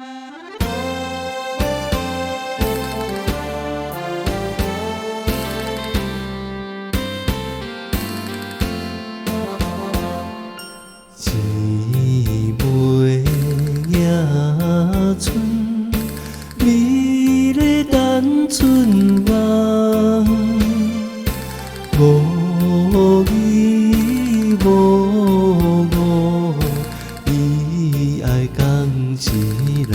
一尾迎春，美丽等春梦，無依無顧，伊愛仝一人。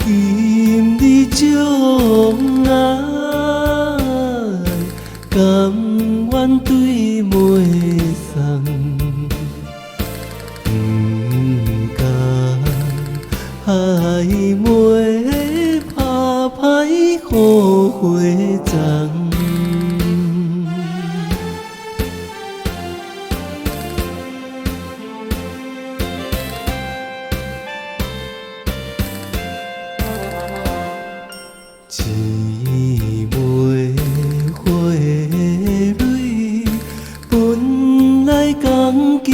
今日將愛，甘願對袂送。毋甘害袂拍歹好花丛。一尾花蕊，本來仝緊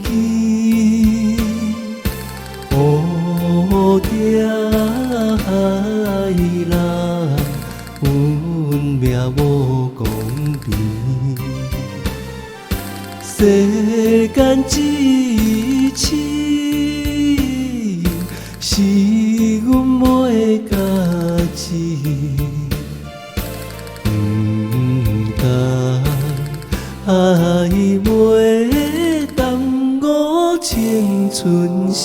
期，烏蝶害人，運命無公平。世間之痴，是阮袂家己。毋甘害袂耽誤青春時。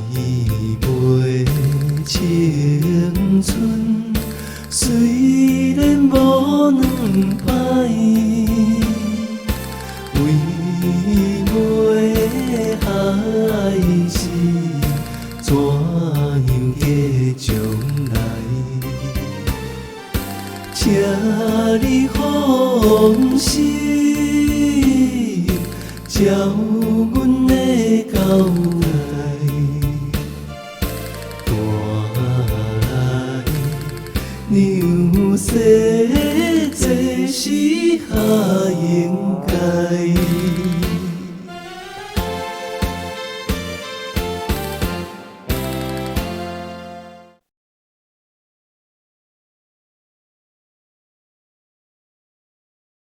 一尾青春，雖然無兩擺，為袂還是怎樣計將來？請你放心，照阮的交代。帶來娘婿，這是較應該。